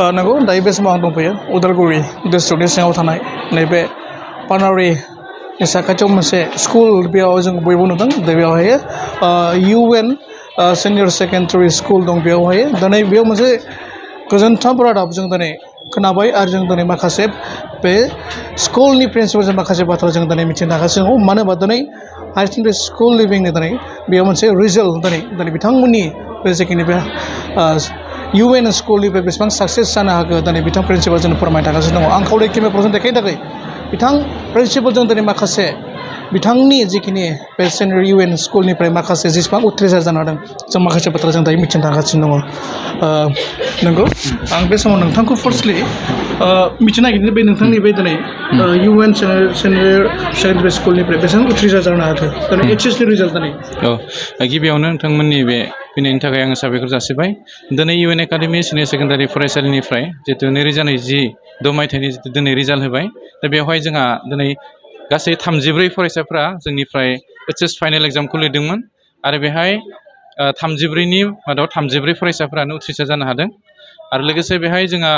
नंगौ दायो बे समाव आं दंफैयो उदालगुरि डिस्ट्रिक्टनि सिङाव थानाय नैबे पानारि साखाथियाव मोनसे स्कुल बेयाव जों बयबो नुदों दा बेवहाय UN सिनियर सेकेन्डारि स्कुल दं बेवहाय दिनै बेयाव मोनसे गोजोनथाव रादाब जों दिनै खोनाबाय आरो जों दिनै माखासे बे स्कुलनि प्रिन्सिपालजों माखासे बाथ्रा जों दिनै मिथिनो हागासिनो दङ मानो होनबा दिनै हायार सेकेन्डारि स्कुल लिभिंनि दिनै बेयाव मोनसे रिजाल्ट दिनै बिथांमोननि बे जेखिनि बे UN स्कुलनिफ्राय बेसेबां साक्सेस जानो हागौ दिनै बिथां प्रिन्सिपाल जोंनो फोरमायनो थागासिनो दङ आं खावलायो केमेरा पार्सन देखायनो थाखाय बिथां प्रिन्सिपालजों दिनै माखासे बिथांनि जिखिनि बे सिनियर UN स्कुलनिफ्राय माखासे जेसेबां उथ्रिसार जानो हादों जों माखासे बाथ्रा जों दायो मिथिनो थागासिनो दङ नंगौ आं बे समाव नोंथांखौ फार्स्टलि मिथिनो नागिरदों बे नोंथांनि बे दिनै UN सिनियर सेकेन्डारि स्कुलनिफ्राय बेसेबां उथ्रिसार जानो हाखो दिनै HSनि रिजाल्ट दिनै गिबियावनो नोंथांमोननि बे फैनायनि थाखाय आङो साबायखर जासिबाय दिनै UN एकाडेमि सिनियर सेकेन्डारि फरायसालिनिफ्राय जितु 2020 मायथाइनि जितु दिनै रिजाल्ट होबाय दा बेवहाय जोंहा दिनै गासै 34 फरायसाफ्रा जोंनिफ्राय HS फाइनाल एग्जामखौ लिरदोंमोन आरो बेहाय 34नि मादाव 34 फरायसाफ्रानो उथ्रिसार जानो हादों आरो लोगोसे बेहाय जोंहा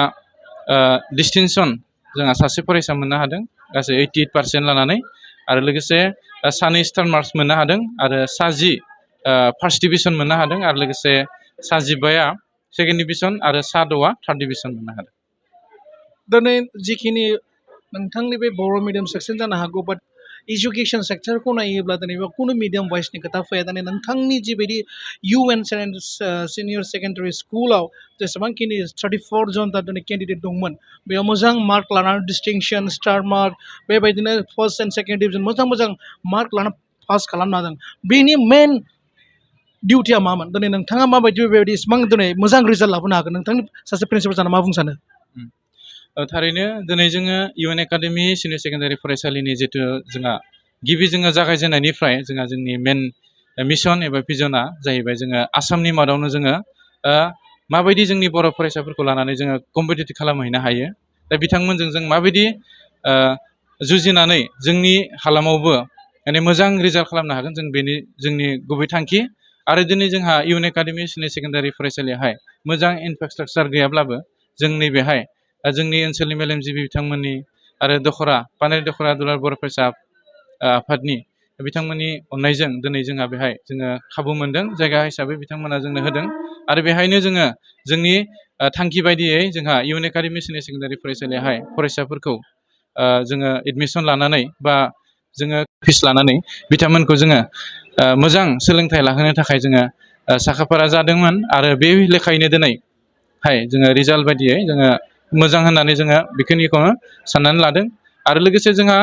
डिस्टिंसन जोंहा सासे फरायसा मोननो हादों गासै 88% लानानै आरो लोगोसे 2 स्टार मार्क्स मोननो हादों आरो 10 फार्स्ट डिभिजन मोननो हादों आरो लोगोसे 15 सेकेन्ड डिभिजन आरो 6 थार्ड डिभिजन मोननो हादों दिनै जिखिनि नोंथांनि बे बर' मिडियाम सेक्सन जानो हागौ बाट एजुकेशन सेक्टरखौ नायोब्ला दिनै बे कुनु मिडियाम वाइसनि खोथा फैया दिनै नोंथांनि जिबायदि UN सिनियर सेकेन्डारि स्कुलाव जेसेबांखिनि 34 जन दिनै केन्डिडेट दंमोन बेयाव मोजां मार्क लानानै डिस्टिंसन स्टार मार्क बेबायदिनो फार्स्ट एन्ड सेकेन्ड डिभिजन मोजां मार्क लानानै पास खालामनो हादों बेनि मेन डिउटिया मामोन दिनै नोंथाङा माबायदि बेबायदि इसिबां दिनै मोजां रिजाल्ट लाबोनो हागोन नोंथांनि सासे प्रिन्सिपाल जाना मा बुंनो सानो थारैनो दिनै जोङो UN एकाडेमि सिनियर सेकेन्डारि फरायसालिनि जितु जोंहा गिबि जोङो जागायजेननायनिफ्राय जोंहा जोंनि मेन मिशन एबा भिजना जाहैबाय जोङो आसामनि मादावनो जोङो माबायदि जोंनि बर' फरायसाफोरखौ लानानै जोङो कम्पिटिटिभ खालामहैनो हायो दा बिथांमोनजों जों माबायदि जुजिनानै जोंनि हालामावबो माने मोजां रिजाल्ट खालामनो हागोन जों बेनि जोंनि गुबै थांखि आरो दिनै जोंहा UN एकाडेमि सिनियर सेकेन्डारि फरायसालियावहाय मोजां इनफ्रास्ट्राकचार गैयाब्लाबो जों नैबेहाय जोंनि ओनसोलनि मेलेमजिबि बिथांमोननि आरो पानेरि दखरा दुलाराय बर' फरायसा आफादनि बिथांमोननि अननायजों दिनै जोंहा बेहाय जोङो खाबु मोनदों जायगा हिसाबै बिथांमोना जोंनो होदों आरो बेहायनो जोङो जोंनि थांखि बायदियै जोंहा UN एकाडेमि सिनियर सेकेन्डारि फरायसालियावहाय फरायसाफोरखौ जोङो एडमिसन लानानै बा जोङो फिस लानानै बिथांमोनखौ जोङो मोजां सोलोंथाइ लाहोनो थाखाय जोङो साखाफारा जादोंमोन आरो बे लेखायैनो दिनैहाय जोङो रिजाल्ट बायदियै जोङो मोजां होननानै जोङो बेखिनिखौनो साननानै लादों आरो लोगोसे जोंहा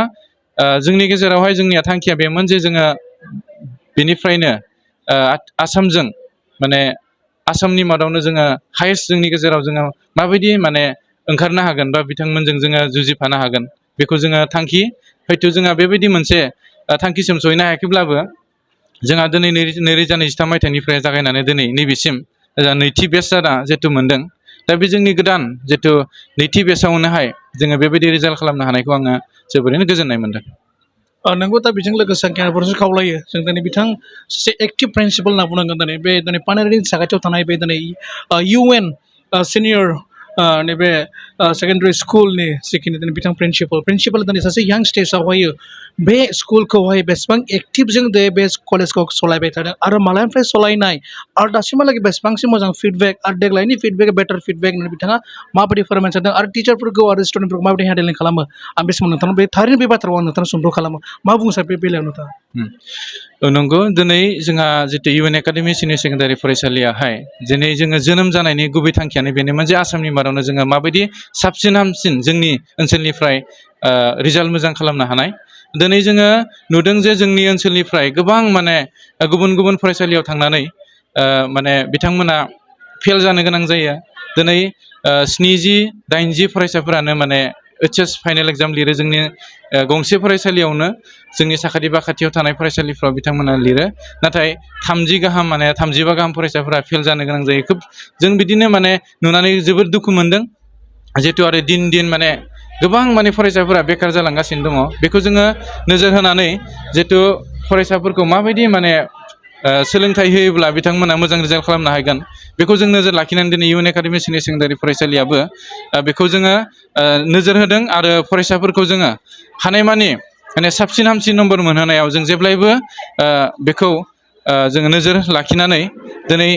जोंनि गेजेरावहाय जोंनिया थांखिया बेमोन जे जोङो बेनिफ्रायनो आसामजों माने आसामनि मादावनो जोङो हायेस्ट जोंनि गेजेराव जोङो माबायदि माने ओंखारनो हागोन बा बिथांमोनजों जोङो जुजिफानो हागोन बेखौ जोङो थांखि हयथ' जोंहा बेबायदि मोनसे थांखिसिम सहैनो हायाखैब्लाबो जोंहा दिनै 2023 मायथाइनिफ्राय जागायनानै दिनै नैबेसिम नैथि बेच जाना जिहेतु मोनदों दा बे जोंनि गोदान जितु नैथि बेचआवनोहाय जोङो बेबायदि रिजाल्ट खालामनो हानायखौ आङो जोबोरैनो गोजोननाय मोनदों नंगौ दा बेजों लोगोसे आं केमेराफोरजों खावलायो जों दिनै बिथां सासे एक्टिभ प्रिन्सिपाल होनना बुंनांगोन दिनै पानेरिनि साखाथियाव थानाय बे दिनै UN सिनियर नैबे सेकेन्डारि स्कुलनि जिखिनि दिनै बिथां प्रिन्सिपाल दिनै सासे यां स्टेजावहाय बे स्कुलखौहाय बेसेबां एक्टिभजों बे कलेजखौ सालायबाय थादों आरो मालानिफ्राय सालायनाय आरो दासिमहालागै बेसेबांसो मोजां फिडबेक आरो देग्लायनि फिडबेक बेटार फिडबेक होननानै बिथाङा माबायदि फोरमायनो सानदों आरो टिचारफोरखौ आरो स्टुडेन्टफोरखौ माबायदि हेन्डेलिं खालामो आं बे समाव नोंथांनाव बे थारैनो बे बाथ्राखौ आं नोंथांनाव सोंलु खालामो मा बुङो सार बे बेलायाव नोंथाङा नंगौ दिनै जोंहा जितु UN एकाडेमि सिनियर सेकेन्डारि फरायसालियाहाय दिनै जोङो जोनोम जानायनि गुबै थांखियानो बेनोमोन जे आसामनि मादावनो जोङो माबायदि साबसिन हामसिन जोंनि ओनसोलनिफ्राय रिजाल्ट मोजां खालामनो हानाय दिनै जोङो नुदों जे जोंनि ओनसोलनिफ्राय गोबां माने गुबुन गुबुन फरायसालियाव थांनानै माने बिथांमोना फेल जानो गोनां जायो दिनै 70-80 फरायसाफोरानो माने HS फाइनाल एग्जाम लिरो जोंनि गंसे फरायसालियावनो जोंनि साखाथि बाखाथियाव थानाय फरायसालिफ्राव बिथांमोना लिरो नाथाय 35 गाहाम फरायसाफोरा फेल जानो गोनां जायो खोब जों बिदिनो माने नुनानै जोबोद दुखु मोनदों जिहेतु आरो दिन माने गोबां माने फरायसाफोरा बेखार जालांगासिनो दङ बेखौ जोङो नोजोर होनानै जिहेतु फरायसाफोरखौ माबायदि माने सोलोंथाइ होयोब्ला बिथांमोना मोजां रिजाल्ट खालामनो हागोन बेखौ जों नोजोर लाखिनानै दिनै इउएन एकाडेमि सिनियर सेकेन्डारि फरायसालियाबो बेखौ जोङो नोजोर होदों आरो फरायसाफोरखौ जोङो हानायमानि माने साबसिन हामसिन नम्बर मोनहोनायाव जों जेब्लायबो बेखौ जोङो नोजोर लाखिनानै दिनै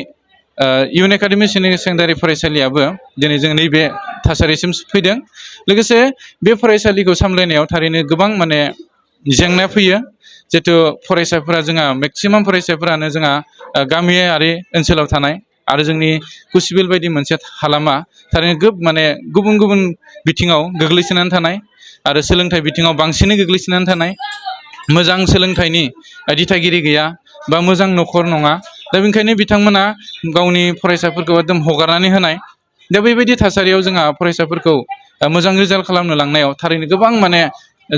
इउएन एकाडेमि सिनियर सेकेन्डारि फरायसालियाबो दिनै जों नैबे थासारिसिम फैदों लोगोसे बे फरायसालिखौ सामलायनायाव थारैनो गोबां माने जेंना फैयो जिहेथु फरायसाफोरा जोंहा मेक्सिमाम फरायसाफोरानो जोंहा गामियारि ओनसोलाव थानाय आरो जोंनि कुसिबिल बायदि मोनसे हालामा थारैनो माने गुबुन गुबुन बिथिङाव गोग्लैसोनानै थानाय आरो सोलोंथाइ बिथिङाव बांसिनै गोग्लैसोनानै थानाय मोजां सोलोंथाइनि दिथागिरि गैया बा मोजां न'खर नङा दा बेनिखायनो बिथांमोना गावनि फरायसाफोरखौ एकदम हगारनानै होनाय दा बेबायदि थासारियाव जोंहा फरायसाफोरखौ मोजां रिजाल्ट खालामनो लांनायाव थारैनो गोबां माने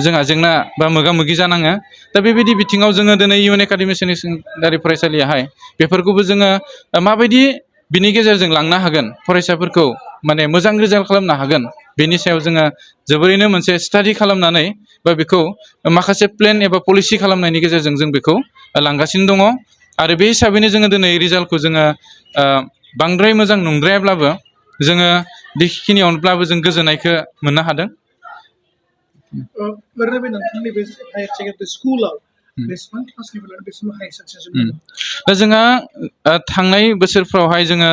जोंहा जेंना बा मोगा मोगि जानाङो दा बेबायदि बिथिङाव जोङो दिनै इउएन एकाडेमि सिनियर सेकेन्डारि फरायसालियाहाय बेफोरखौबो जोङो माबायदि बिनि गेजेरजों लांनो हागोन फरायसाफोरखौ माने मोजां रिजाल्ट खालामनो हागोन बेनि सायाव जोङो जोबोरैनो मोनसे स्टाडि खालामनानै बा बेखौ माखासे प्लेन एबा पलिसि खालामनायनि गेजेरजों जों बेखौ लांगासिनो दङ आरो बे हिसाबैनो जोङो दिनै रिजाल्टखौ जोङो बांद्राय मोजां नंद्रायाब्लाबो जोङो बेखिनियावनोब्लाबो जों गोजोननायखौ मोननो हादों। ओरैनो बे नोंथांनि बे हायार सेकेन्डारि स्कुलाव बेसेबां क्लासनिफ्राय बेसेबां हाइ साक्सेस दा जोंहा थांनाय बोसोरफ्रावहाय जोङो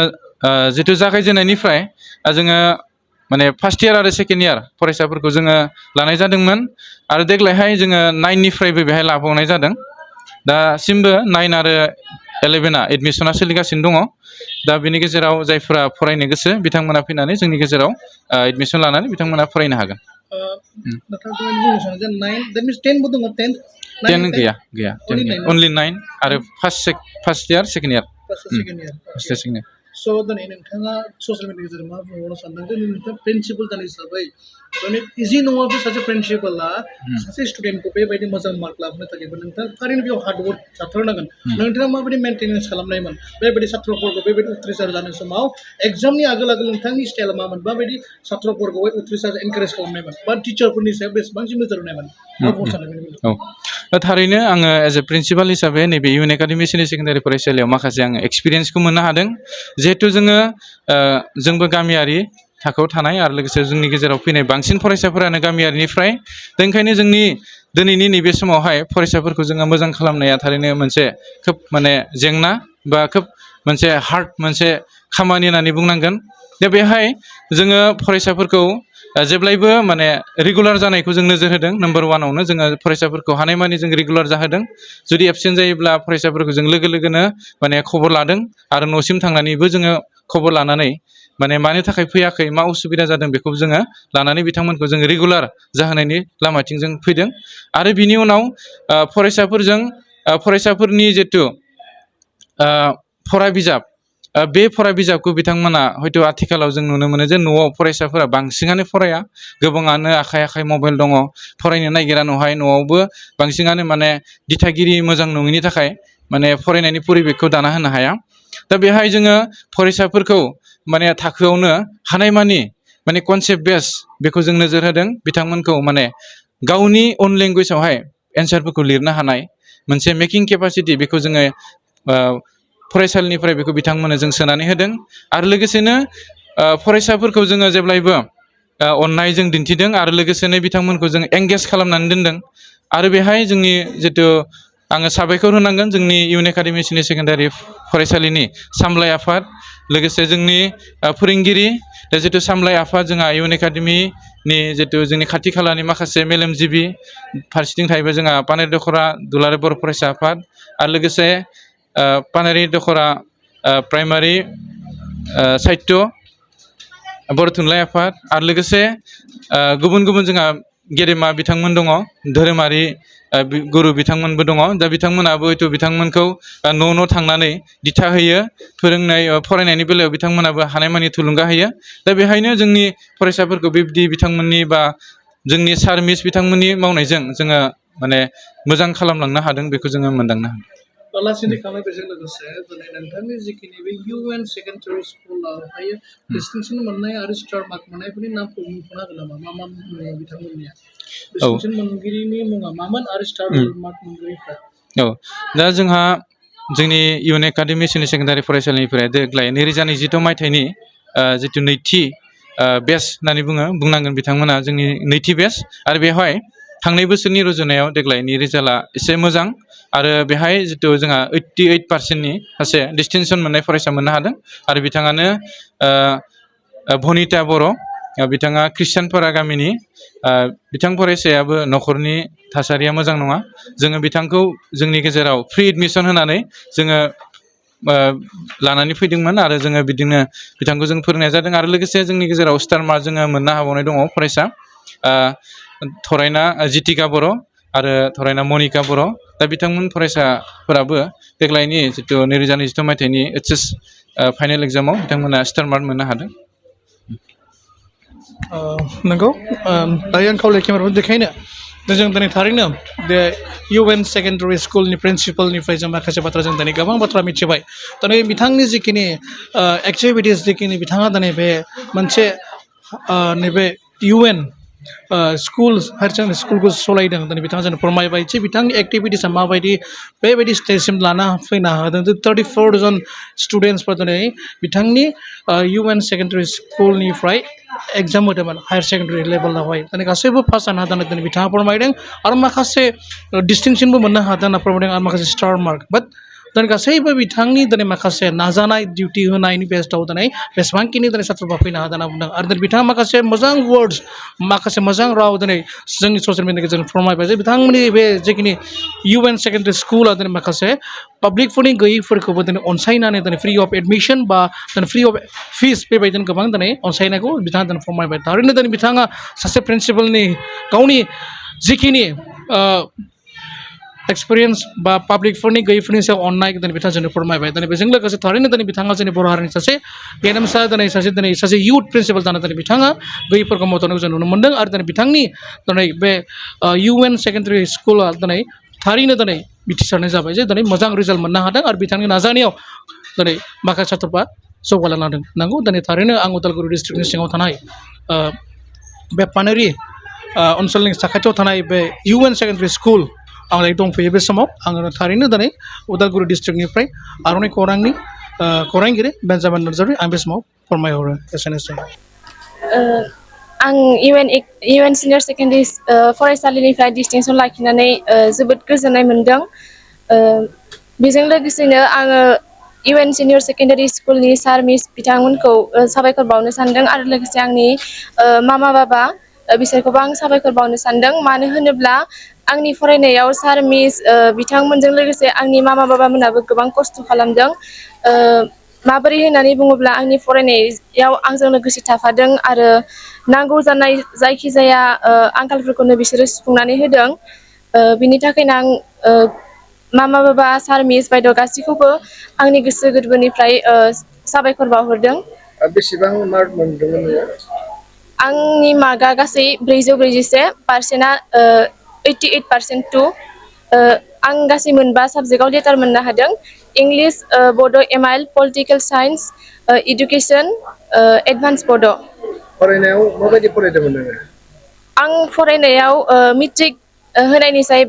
जिथु जागायजेननायनिफ्राय जोङो माने फार्स्ट इयार आरो सेकेन्ड इयार फरायसाफोरखौ जोङो लानाय जादोंमोन आरो देग्लायहाय जोङो 9निफ्रायबो बेहाय लाबावनाय जादों दासिमबो 9 आरो 11आ एडमिसना सोलिगासिनो दङ दा बेनि गेजेराव जायफोरा फरायनो गोसो बिथांमोना फैनानै जोंनि गेजेराव एडमिसन लानानै बिथांमोना फरायनो हागोन। नोंथाङा बुंनो सानो जे 9 दैट मिन्स 10 बो दङ 10 10 गैया 10 गैया अनलि 9 आरो first year second year first year स' दिनै नोंथाङा ससियेल मिडियानि गेजेरजों मा बुंबावनो सानदों दिनै नोंथाङा प्रिन्सिपाल जानाय हिसाबै माने इजि नङाबो सासे प्रिन्सिपाला सासे स्टुडेन्टखौ बेबायदि मोजां मार्क लाबोनो थाखायबो नोंथाङा थारैनो बेयाव हार्डवर्क थाथारनांगोन नोंथाङा माबायदि मेनटेनेन्स खालामनायमोन बेबायदि सात्रफोरखौ बेबायदि उथ्रिसार जानाय समाव एग्जामनि आगोल नोंथांनि स्टाइला मामोन माबायदि सात्रफोरखौ उथ्रिसार एनकारेज खालामनायमोन बा टिचारफोरनि सायाव बेसेबांसिम नोजोर होनायमोन मा बुंनो सानो दा थारैनो आङो एज ए प्रिन्सिपाल हिसाबै नैबे इउएन एकाडेमि सिनियर सेकेन्डारि फरायसालियाव माखासे आङो एक्सपिरियेन्सखौ मोननो हादों जिहेथु जोङो जोंबो गामियारि थाखोआव थानाय आरो लोगोसे जोंनि गेजेराव फैनाय बांसिन फरायसाफोरानो गामियारिनिफ्राय दा ओंखायनो जोंनि दिनैनि नैबे समावहाय फरायसाफोरखौ जोङो मोजां खालामनाया थारैनो मोनसे खोब माने जेंना बा खोब मोनसे हार्ड मोनसे खामानि होननानै बुंनांगोन दा बेहाय जोङो फरायसाफोरखौ जेब्लायबो माने रेगुलार जानायखौ जों नोजोर होदों नाम्बार 1आवनो जोङो फरायसाफोरखौ हानायमानि जों रेगुलार जाहोदों जुदि एबसेन्ट जायोब्ला फरायसाफोरखौ जों लोगो लोगोनो माने खबर लादों आरो न'सिम थांनानैबो जोङो खबर लानानै माने मानि थाखाय फैयाखै मा उसुबिदा जादों बेखौ जोङो लानानै बिथांमोनखौ जों रेगुलार जाहोनायनि लामाथिं जों फैदों आरो बिनि उनाव फरायसाफोरनि जिथु फरा बिजाब बे फरा बिजाबखौ बिथांमोना हयथ' आथिखालाव जों नुनो मोनो जे न'आव फरायसाफोरा बांसिनानो फराया गोबाङानो आखाइ आखाइ मबाइल दङ फरायनो नागिरा न'आवबो बांसिनानो माने दिथागिरि मोजां नङिनि थाखाय माने फरायनायनि परिबेखखौ दाना होनो हाया दा बेहाय जोङो फरायसाफोरखौ माने थाखोआवनो हानायमानि माने कनसेप्ट बेस बेखौ जों नोजोर होदों बिथांमोनखौ माने गावनि अन लेंगुवेजावहाय एन्सारफोरखौ लिरनो हानाय मोनसे मेकिं केपासिटि बेखौ जोङो फरायसालिनिफ्राय बेखौ बिथांमोननो जों सोनानै होदों आरो लोगोसेनो फरायसाफोरखौ जोङो जेब्लायबो अननाय जों दिन्थिदों आरो लोगोसेनो बिथांमोनखौ जों एंगेज खालामनानै दोनदों आरो बेहाय जोंनि जितु आङो साबायखर होनांगोन जोंनि इउएन एकाडेमि सिनियर सेकेन्डारि फरायसालिनि सामलाय आफाद लोगोसे जोंनि फोरोंगिरि जितु सामलाय आफाद जोंहा इउएन एकाडेमिनि जितु जोंनि खाथि खालानि माखासे मेलेमजिबि फारसेथिं थाहैबाय जोंहा पानेरि दख'रा दुलाराय बर' फरायसा आफाद आरो लोगोसे पानेरि दख'रा प्राइमारि साहित्य बर' थुनलाइ आफाद आरो लोगोसे गुबुन गुबुन जोंहा गेदेमा बिथांमोन दङ धोरोमारि गुरु बिथांमोनबो दङ दा बिथांमोनाबो हयथ' बिथांमोनखौ न' थांनानै दिथा होयो फरायनायनि बेलायाव बिथांमोनाबो हानायमानि थुलुंगा होयो दा बेहायनो जोंनि फरायसाफोरखौ बिब्दि बिथांमोननि बा जोंनि सार मिस बिथांमोननि मावनायजों जोङो माने मोजां खालामलांनो हादों बेखौ जोङो मोनदांनो हादों लासैनो खालामनायजों लोगोसे दिनै नोंथांनि जिखिनि बे इउएन सेकेन्डारि स्कुलावहाय डिस्टिंसन मोननाय आरो स्टार मार्क मोननायफोरनि नामखौ मुंख'नो हागोन नामा मा मा मुं बिथांमोननिया डिस्टिंसन मोनगिरिनि मुङा मामोन आरो स्टार मार्क मोनगिरिफ्रा दा जोंहा जोंनि इउएन एकाडेमि सिनियर सेकेन्डारि फरायसालिनिफ्राय देग्लाय 2022 मायथाइनि जिथु नैथि बेच होननानै बुंनांगोन बिथांमोना जोंनि नैथि बेच आरो बेवहाय थांनाय बोसोरनि रुजुनायाव देग्लायनि रिजाल्टआ एसे मोजां आरो बेहाय जिथु जोंहा 88%नि सासे डिस्टिंसन मोननाय फरायसा मोननो हादों आरो बिथाङानो भनिता बर' बिथाङा ख्रिस्टियानपारा गामिनि बिथां फरायसायाबो न'खरनि थासारिया मोजां नङा जोङो बिथांखौ जोंनि गेजेराव फ्रि एडमिसन होनानै जोङो लानानै फैदोंमोन आरो जोङो बिदिनो बिथांखौ जों फोरोंनाय जादों आरो लोगोसे जोंनि गेजेराव स्टार मार्क जोङो मोननो हाबावनाय दङ फरायसा थरायना जितिका बर' आरो थरायना मनिका बर' दा बिथांमोन फरायसाफोराबो देग्लायनि जिथु 2022 मायथाइनि HS फाइनाल एग्जामाव बिथांमोना स्टार मार्क मोननो हादों नंगौ दायो आं खावलायखेमारखौ देखायनो जों दिनै थारैनो बे UN सेकेन्डारि स्कुलनि प्रिन्सिपालनिफ्राय जों माखासे बाथ्रा जों दिनै गोबां बाथ्रा मिथिबाय दिनै बिथांनि जिखिनि एक्टिभिटिस जिखिनि बिथाङा दिनै बे मोनसे नैबे UN स्कुल हायार सेकेन्डारि स्कुलखौ सालायदों दिनै बिथाङा जोंनो फोरमायबाय जे बिथांनि एक्टिभिटिसा माबायदि बेबायदि स्टेजसिम लाना फैनो हादों 34 जन स्टुडेन्टसफोर दिनै बिथांनि UN सेकेन्डारि स्कुलनिफ्राय एग्जाम होदोंमोन हायार सेकेन्डारि लेभेलावहाय दिनै गासैबो पास जानो हादों दिनै बिथाङा फोरमायदों आरो माखासे डिस्टिंसनबो मोननो हादों होनना फोरमायदों आरो माखासे स्टार मार्क बाट दिनै गासैबो बिथांनि दिनै माखासे नाजानाय डिउटि होनायनि बेस्टआव दिनै बेसेबांखिनि दिनै साथ्रफ्रा फैनो हादों होनना बुंदों आरो दिनै बिथाङा माखासे मोजां वर्ड्स माखासे मोजां राव दिनै जोंनि ससियेल मिडियानि गेजेरजों फोरमायबाय जे बिथांमोननि बे जिखिनि UN सेकेन्डारि स्कुला दिनै माखासे पाब्लिकफोरनि गैयैफोरखौबो दिनै अनसायनानै दिनै फ्रि अफ एडमिसन बा दिनै फ्रि अफ फिस बेबायदिनो गोबां दिनै अनसायनायखौ बिथाङा दिनै फोरमायबाय थारैनो दिनै बिथाङा सासे प्रिन्सिपालनि गावनि जिखिनि एक्सपिरियेन्स बा पाब्लिकफोरनि गैयैफोरनि सायाव अननाय दिनै बिथाङा जोंनो फोरमायबाय दिनै बेजों लोगोसे थारैनो दिनै बिथाङा जोंनि बर' हारिनि सासे गेरेमसा दिनै सासे इउथ प्रिन्सिपाल जाना दिनै बिथाङा गैयैफोरखौ मददखौ जों नुनो मोनदों आरो दिनै बिथांनि दिनै बे UN सेकेन्डारि स्कुला दिनै थारैनो दिनै मिथिसारनाय जाबाय जे दिनै मोजां रिजाल्ट मोननो हादों आरो बिथांनि नाजानायाव दिनै माखासे साथ्रफ्रा जौगालांनो हादों नंगौ दिनै थारैनो आं उदालगुरि डिस्ट्रिक्टनि सिङाव थानाय बे पानेरि ओनसोलनि साखाथियाव थानाय बे UN सेकेन्डारि स्कुल आं दंफैयो बे समाव आङो थारैनो दिनै उदालगुरि डिस्ट्रिक्टनिफ्राय आर'नाइ खौरांनि खौरांगिरि बेन्जामिन नार्जारि आं बे समाव फोरमायहरो एसेनोसै आं UN सिनियर सेकेन्डारि फरायसालिनिफ्राय डिस्टिंसन लाखिनानै जोबोद गोजोननाय मोनदों बेजों लोगोसेनो आङो UN सिनियर सेकेन्डारि स्कुलनि सार मिस बिथांमोनखौ साबायखर बावनो सानदों आरो लोगोसे आंनि मामा बाबा बिसोरखौबो आं साबायखर बावनो सानदों मानो होनोब्ला आंनि फरायनायाव सार मिस बिथांमोनजों लोगोसे आंनि मामा बाबामोनाबो गोबां खस्थ' खालामदों माबोरै होननानै बुङोब्ला आंनि फरायनायाव आंजों लोगोसे थाफादों आरो नांगौ जानाय जायखिजाया आंखालफोरखौनो बिसोरो सुफुंनानै होदों बिनि थाखायनो आं मामा बाबा सार मिस बायद' गासैखौबो आंनि गोसो गोरबोनिफ्राय साबायखर बावहरदों बेसेबां मार्क मोनदोंमोन नोङो आंनि मार्कआ गासै 441 पार्सेन्टआ 88% टु आं गासै मोनबा साबजेक्टआव लेटार मोननो हादों इंलिश बड' MIL political science education advance बड' फरायनायाव माबायदि फरायदोंमोन नोङो आं फरायनायाव मेट्रिक होनायनिसाय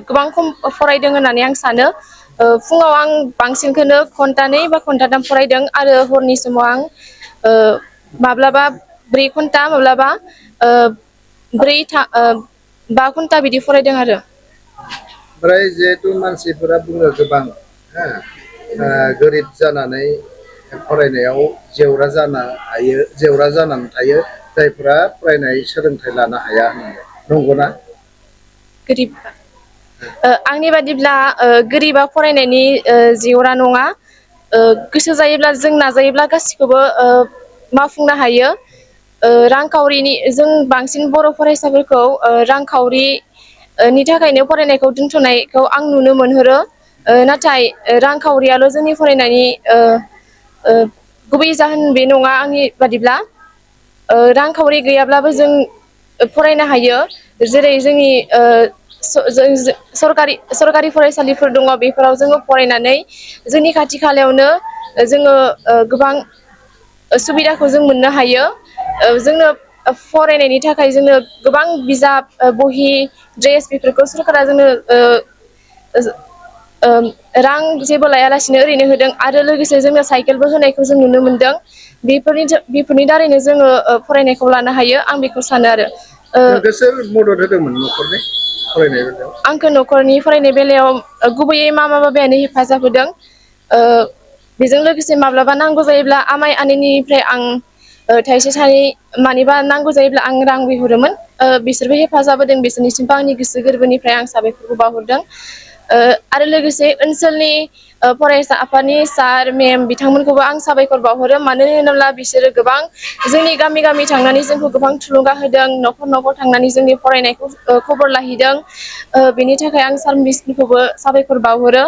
गोबां खम फरायदों होननानै आं सानो फुङाव आं बांसिनखौनो घन्टानै बा घन्टाथाम फरायदों आरो हरनि समाव आं माब्लाबा 4 घन्टा माब्लाबा 5 घन्टा बिदि फरायदों आरो ओमफ्राय जिहेतु मानसिफोरा बुङो गोबां गोरिब जानानै फरायनायाव जेवरा जानानै थायो जायफोरा फरायनाय सोलोंथाइ लानो हाया नंगौना गोरिब आंनि बादिब्ला गोरिबा फरायनायनि जेवरा नङा गोसो जायोब्ला जों नाजायोब्ला गासिखौबो मावफुंनो हायो रांखावरिनि जों बांसिन बर' फरायसाफोरखौ रांखावरिनि थाखायनो फरायनायखौ दोनथ'नायखौ आं नुनो मोनहरो नाथाय रांखावरियाल' जोंनि फरायनायनि गुबै जाहोन बे नङा आंनि बादिब्ला रांखावरि गैयाब्लाबो जों फरायनो हायो जेरै जोंनि सरकारि फरायसालिफोर दङ बेफोराव जोङो फरायनानै जोंनि खाथि खालायावनो जोङो गोबां सुबिदाखौ जों मोननो हायो जोंनो फरायनायनि थाखाय जोंनो गोबां बिजाब बहि ड्रेस बेफोरखौ सरकारा जोंनो रां जेबो लायालासिनो ओरैनो होदों आरो लोगोसे जोंनो साइकेलबो होनायखौ जों नुनो मोनदों बेफोरनि दारैनो जोङो फरायनायखौ लानो हायो आं बेखौ सानो आरो नोंखौ सोर मदद होदोंमोन न'खरनि फरायनाय बेलायाव? आंखौ न'खरनि फरायनाय बेलायाव गुबैयै मामा बाबायानो हेफाजाब होदों बेजों लोगोसे माब्लाबा नांगौ जायोब्ला आमाइ आनैनिफ्राय आं थाइसे थाइनै मानिबा नांगौ जायोब्ला आं रां बिहरोमोन बिसोरबो हेफाजाब होदों बिसोरनिसिमबो आंनि गोसो गोरबोनिफ्राय आं साबायखरखौ बावहरदों आरो लोगोसे ओनसोलनि फरायसा आफादनि सार मेम बिथांमोनखौबो आं साबायखर बावहरो मानो होनोब्ला बिसोरो गोबां जोंनि गामि गामि थांनानै जोंखौ गोबां थुलुंगा होदों न'खर न'खर थांनानै जोंनि फरायनायखौ खबर लाहैदों बेनि थाखाय आं सार मिसफोरखौबो साबायखर बावहरो